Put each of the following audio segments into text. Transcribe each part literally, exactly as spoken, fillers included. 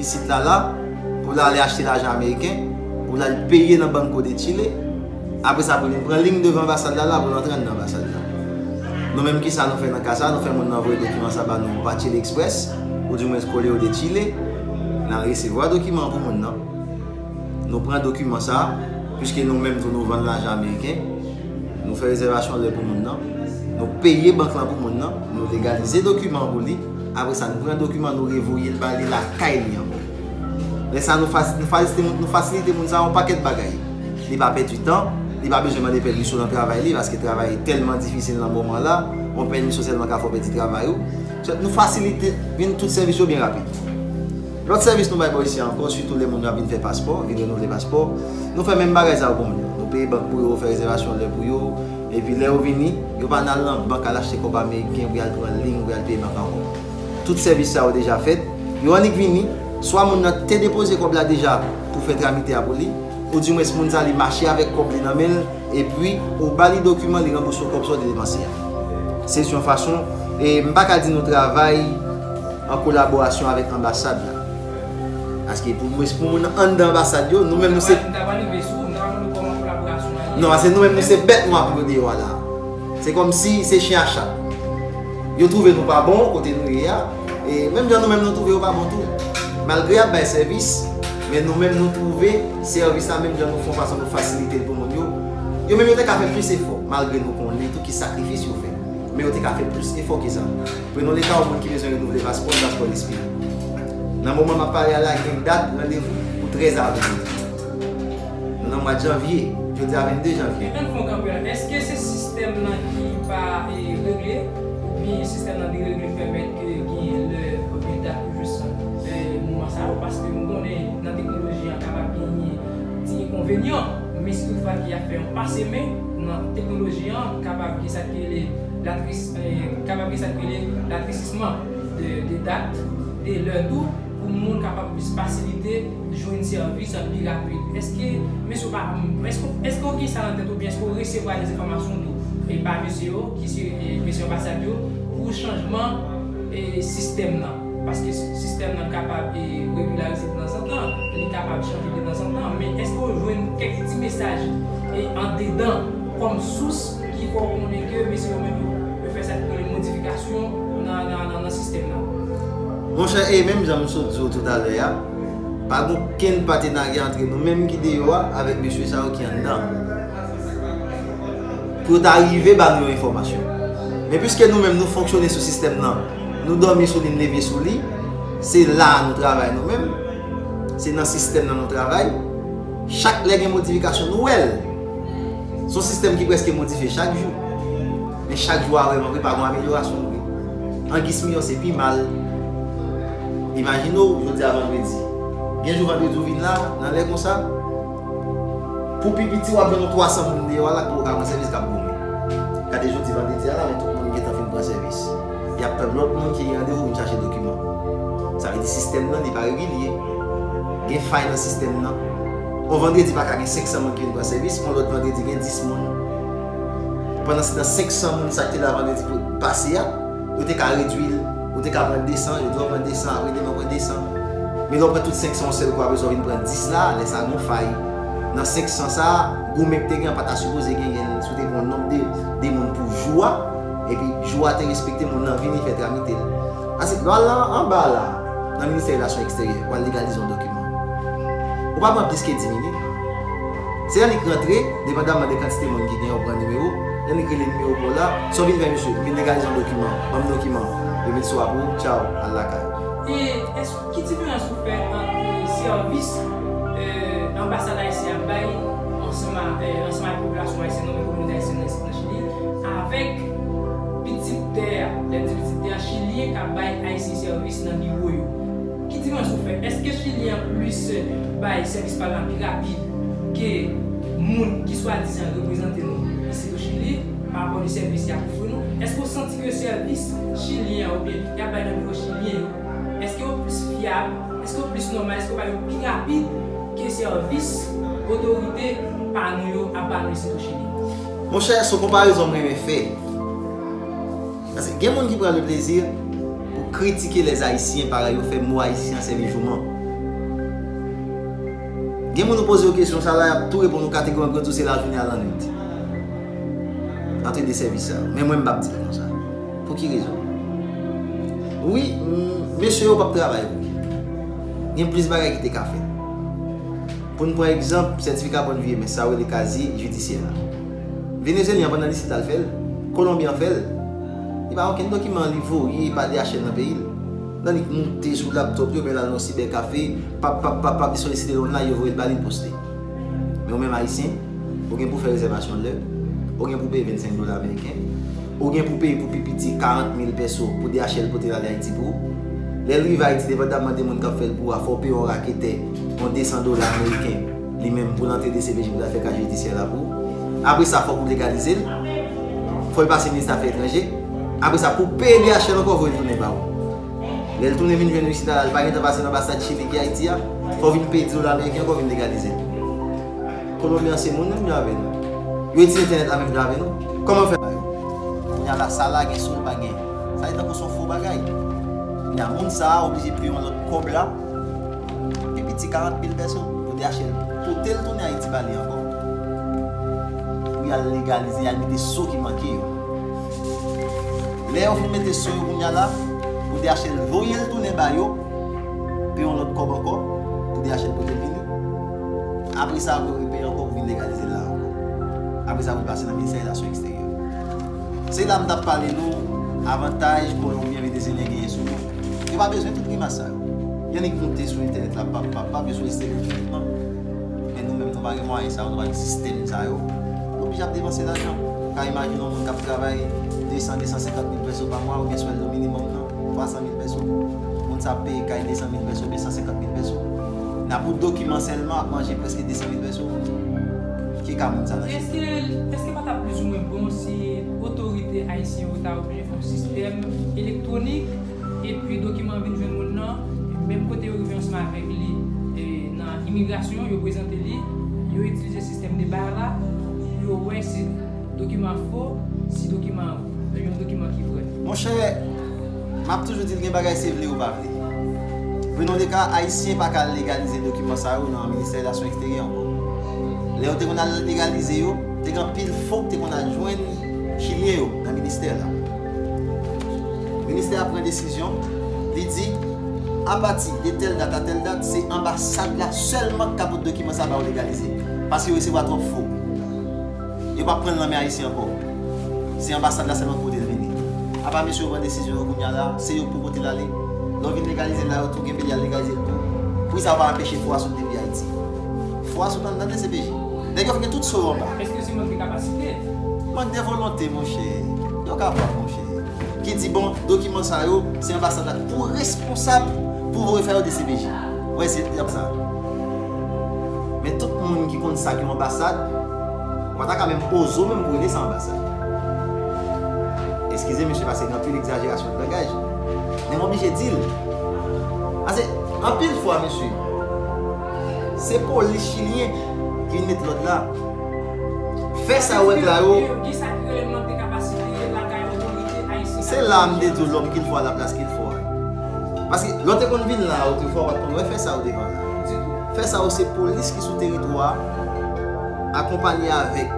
isit la la, pou l ale achte lajan ameriken, pou l al peye nan Banco de Chile. Apre sa, pou l vin pran liy devan anbasad la la, pou l antre anndan anbasad la. Nou menm, kisa nou fè nan ka sa? Nou fè moun nan voye dokiman sa ba nou pa Chile Express, oudimwens Correo de Chile. N al resevwa dokiman an pou moun nan. Nou pran dokiman sa, piske nou menm tou nou vann lajan ameriken, nou fè rezèvasyon lè pou moun nan, nou peye bank lan pou moun nan, nou legalize dokiman an pou li, apre sa nou pran dokiman, nou revoye l ba li lakay li ankò. Lè sa nou fasilite moun, nou fasilite moun sa yon pakèt bagay. Li pa pèdi tan, li pa bezwen mande pèmisyon nan travay li, paske travay tèlman difisil nan moman la, yon pèmisyon sèlman ka fè w pèdi travay ou. Nou fasilite vin tout sèvis yo byen rapid. Lòt sèvis nou bay bò isi a ankò, sitou lè moun yo ap vin fè paspò, vin renouvle paspò, nou fè menm bagay sa yo pou moun yo. Nou peye bank pou yo, fè rezèvasyon lè pou yo, epi lè yo vini, yo pa nan al nan bank al achte kòb ameriken pou y al pran liy, pou y al peye bank ankò. Tout sèvis sa yo deja fèt. Yo annik vini, swa moun nan te depoze kòb la deja pou fè tramite a pou li, oudimwens moun sa li mache avèk kòb li nan men l, epi ou ba li dokiman, li ranbouse w kòb sa w te depanse a. Se yon fason, e m pa ka di nou travay an kolaborasyon avèk anbasad la. Paske pou mwen, pou moun anndan anbasad yo, nou menm nou se... Non, paske nou menm nou se bèt nwa pou yo deyò a la. Se kòmsi se chen a chat. Yo twouve nou pa bon kote nou ye a, e menm jan nou menm nou twouve yo pa bon tou. Malgre y ap bay sèvis, men nou menm nou twouve sèvis la menm jan nou fè yon fason nou fasilite l pou moun yo. Yo menm yo te ka fè plis efò, malgre nou konnen tou ki sakrifis yo fè. Men yo te ka fè plis efò ke sa. Prenons le ka yon moun ki bezwen renouvle paspò l, paspò l espire. Nan moman m ap pale a la, gen dat randevou pou trèz avril. Nou nan mwa janvye, jodi a vennde janvye. Ann fè yon kanpe la. Èske se sistèm nan ki pa e, regle, oubyen sistèm nan deregle pèmèt ke gen lè oubyen dat pou jis e, moman sa yo? Paske nou konnen nan teknoloji an kapab genyen ti enkonvenyan, men si toutfwa ke y ap fè yon pase men nan teknoloji an, kapab gen sa ki rele latris, e, kapab gen sa ki rele latrisisman de, de dat, de lè tou, pou moun kapab plis fasilite jwenn sèvis an pi rapid. Èske mesye pa, èske, èske w gen sa nan tèt ou byen èske w resevwa de enfòmasyon tou e pa mesye yo ki se e, mesye anbasad yo pou chanjman e, sistèm nan? Paske sistèm nan kapab e, regilarize de tanzantan, li kapab chanje de tanzantan, men èske w jwenn kèk ti mesaj e, andedan kòm sous ki fè w konnen ke mesye yo menm yo, yo fè sa ki rele modifikasyon nan, nan, nan, nan sistèm nan? Monchè, e menm jan m sot di w toutalè a, pa gen okenn patenarya antre nou menm ki deyò a avèk mesye sa yo ki anndan an pou yo ta rive ba nou yon enfòmasyon. Men piske nou menm nou fonksyone sou sistèm nan, nou dòmi sou li, n leve sou li, se la a nou travay nou menm, se nan sistèm nan nou travay. Chak lè gen modifikasyon, nou wè l. Se yon sistèm ki prèske modifye chak jou. Men chak jou a vrèman vre pa gen amelyorasyon vre. An gis miyò se pi mal. Imajine w, jodi a vandredi. Gen jou vandredi ou vin la, nan lè konsa, pou pi piti w ap jwenn yon twa san moun deyò a la pou yo ka pran sèvis k ap goumen. Gade jodi vandredi a la, men tout moun gentan fin pran sèvis. Y ap tann lòt moun ki gen randevou vin chache dokiman. Sa vle di sistèm nan li pa regilye. Gen fay nan sistèm nan. On vandredi pa ka gen senk san moun ki vin pran sèvis, on lòt vandredi gen dis moun. Pandan se tan senk san moun sa ki te la vandredi pase a, yo te ka redwi l, ou te ka pran de san, yo di w pran de san, apre demen w pran de san. Men lè w pran tout senk san yon sèl kou, apre sa w vin pran dis la, lè sa a gen yon fay. Nan senk san sa a, goumen ki te gen an pa ta sipoze genyen l si w te gen yon nonb de, de moun pou jou a, epi jou a te respekte, moun nan vini fè tramite l. Paske lè w al anba la, nan ministè relasyon eksteryè, w al legalize yon dokiman. Ou pa pran plis ke dis minit. Se annik rantre, depandamman de kantite moun ki gen, ou pran nimewo, annik rele nimewo pa w la, sa w vin fè, mesye, m vin legalize yon dokiman, ban m dokiman, yo met sou a pou ou, tchaw, al lakay ou. E èske, ki diferans ou fè ant sèvis e, anbasad ayisyen ap bay ansanm a, e, ansanm ak popilasyon ayisyèn nan, men kominote ayisyèn nan isit nan Chili, avèk pitit tè a, lè m di pitit tè a, chilyen k ap bay ayisyen sèvis nan biwo yo? Ki diferans ou fè? Èske chilyen an plis bay sèvis pa l la pi rapid ke moun ki swadizan reprezante nou isit o Chili, pa rapò de sèvis y ap ofri nou? Èske w santi ke sèvis chilyen an oubyen y ap bay nan biwo chilyen yo, èske yo plis fyab? Èske yo plis nòmal? Èske yo pa yo pi rapid ke sèvis otorite pa nou yo ap ba nou isit o Chili? Monchè, se yon konparezon m renmen fè. Paske gen moun ki pran le plezi pou kritike lèzayisyen, parèy yo fè mo ayisyen an sèvi jouman. Gen moun ou poze yo kesyon sa la, y ap tou reponn ou kategorikman tou se lajounen a lannwit. Ant de sèvis sa yo. Men mwen m p ap di l konsa. Pou ki rezon? Wi, m- mesye yo p ap travay vre. Gen plis bagay ki te ka fèt. Pou n pran egzanp, sètifika bòn vye mès sa yo rele kaziye jidisyè la. Venezyelyen an pandan l isit la l fè l, Kolonbyen an fè l. Li pa okenn dokiman li voye pa D H L nan peyi l. Nan li moute sou laptòp yo, men l al nan sibè kafe, pap, pap, pap, pap, li solisite loun la, yo voye l ba li, l poste. Men ou menm Ayisyen, ou gen pou fè rezèvasyon lè, ou gen pou peye vennsenk dola ameriken, ou gen pou peye pou pi piti karant mil pèso pou D H L pote l ale Ayiti pou ou. Lè l rive Ayiti, depandamman de moun k ap fè l pou ou a, fò w peye yon raketè yon desan dola ameriken, li menm pou l antre D C P J pou l al fè kaj jidisyè la pou ou. Apre sa, fòk ou legalize l. Fò l pase minis afè etranje. Apre sa, pou peye D H L ankò, voye l tounen ba ou. Lè l tounen vin jwenn ou isit la, l pa gentan pase nan anbasad Chili ki Ayiti a. Fò w vin peye dis dola ameriken ankò, vin legalize l. Kolonbyen an se moun menm jan avè nou. Yo itilize entènèt la menm jan avè nou. Kòman yo fè ba yo? Kounye a la, sa la gen sou l pa gen. Sa se tankou se yon fo bagay. Kounye a, moun sa a oblije peye yon lòt kòb la. Pi piti karant mil pèso pou D H L pote l tounen Ayiti ba li ankò. Pou y al legalize, y al mete so ki manke yo. Lè yo fin mete so yo kounye a la, pou D H L voye l tounen ba yo, peye yon lòt kòb ankò, pou D H L pote l vini. Apre sa, yo repeye ankò pou vin legalize l la ankò. Apre sa, pou l pase nan Ministè Relasyon Eksteryè. Se la m t ap pale nou avantaj Kolonbyen, Venezyelyen genyen sou nou. Yo pa bezwen tout grimas sa yo. Y annik moute sou entènèt la, pap, pap, pap, yo solisite nou direktman. Men nou menm, nou pa gen mwayen sa yo, nou pa gen sistèm sa yo. Nou oblije ap depanse lajan. Ou ka imajine yon moun k ap travay de san, de san senkant mil pèso pa mwa, oubyen swèldo minimòm nan, twa san mil pèso. Moun sa ap peye kay de san mil pèso, oubyen san senkant mil pèso. Nan pou dokiman sèlman, ap manje prèske de san mil pèso. Ki ka moun sa nan Chili? Èske, èske pa t ap plizoumwen bon si otorite ayisyen yo ta oblije fè yon sistèm elektwonik, epi dokiman an vin jwenn moun nan, menm kote yo rive ansanm avèk li, e, nan imigrasyon, yo prezante li, yo itilize sistèm de bar la, pou yo wè si dokiman an fo, si dokiman an yon dokiman ki vrè. Monchè, m ap toujou di l, gen bagay se vle ou pa vle. Prenons le cas, Ayisyen pa ka al legalize dokiman sa yo nan Ministè Relasyon Eksteryè ankò. Lè yo te konn al legalize yo, te gen anpil fo k te konn al jwenn Chilyen yo nan ministè la. Ministè a pran desizyon, li di, apati de tèl dat a tèl dat, se anbasad la sèlman k ka pote dokiman sa ba w legalize. Paske yo resevwa twòp fo. Yo p ap pran l nan men Ayisyen ankò. Se anbasad la sèlman ki pote l vini. Apa mesye yo pran desizyon yo kounye a la, se yo k pou pote l ale. Lè w vin legalize l la, yo tou gen peyi al legalize l tou. Poukisa yo pa anpeche fo a sot depi Ayiti? Fo a sot anndan D C P J. Nèg yo gen tout so yo anba. Èske se mank de kapasite? Mank de volonte, monchè. Yo kapab, monchè. Ki di, bon, dokiman sa yo, se anbasad la pou responsab pou voye fè yo D C P J. Ou wè, se egzanp sa. Men tout moun ki konn sa k yon anbasad, ou pa ta ka menm oze w menm pou rele sa anbasad. Eskize, mesye, paske gen anpil egzajerasyon de langaj. Men m oblije di l. Paske, anpil fwa, mesye, se polis chilyen ki vin met lòd la. Fè sa w wè k la yo. Gen sa ki rele mank de kapasite lakay otorite ayisyen. Se la m te di w, lòm ki l fò a laplas ki l fò a. Paske lè w te konn vin la otrefwa, w pa t konn wè fè sa yo devan la. Ditou. Fè sa yo se polis ki sou teritwa a, akonpanye avèk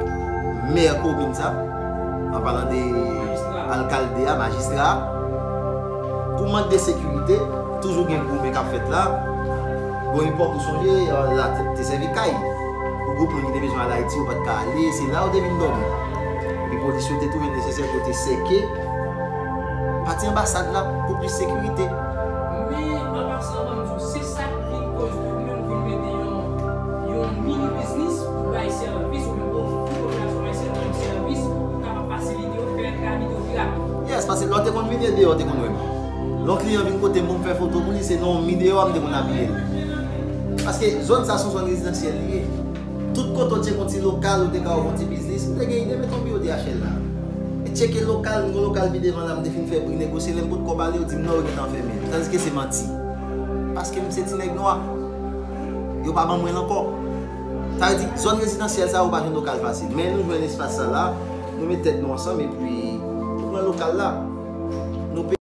mè komin sa, an palan de alkalde a, majistra a, pou mank de sekirite, toujou gen goumen k ap fèt la. Bon, epòk ou sonje, la te, te sèvi kay. Pou gwoup moun ki te bezwen al Ayiti, yo pa t ka ale, se la yo te vin dòmi. Epi polis yo te twouve l nesesè pou yo te sèke pati anbasad la pou plis sekirite. Men, an pasan, ban m di w, se sa k vin koz tou, nou vin mete yon, yon mini biznis pou bay sèvis, oubyen pou ofri popilasyon ayisyèn nan yon sèvis pou kapab fasilite yo, fè trajè yo pi rapid. Yes, paske lè w te konn vini deyò, w te konn wè m. Lè yon kliyan vin kote m pou m fè foto pou li, se nan yon mi deyò a m te konn apiye l. Paske zòn sa se yon zòn rezidansyèl li ye. Tout kote w tcheke yon ti lokal, ou te ka ouvri yon ti biznis, m te gen ide mete yon biwo D H L la. E tcheke lokal, m gen yon lokal pi devan la, m te fin fè pri negosye, lè m pot kòb ale, yo di m non, yo gentan fèmen l. Tandiske se manti. Paske m se ti nèg nwa. Yo pa ban mwen l ankò. Sa vle di, zòn rezidansyèl sa yo pa jwenn lokal fasil. Men nou jwenn espas sa la, nou met tèt nou ansanm epi nou pran lokal la.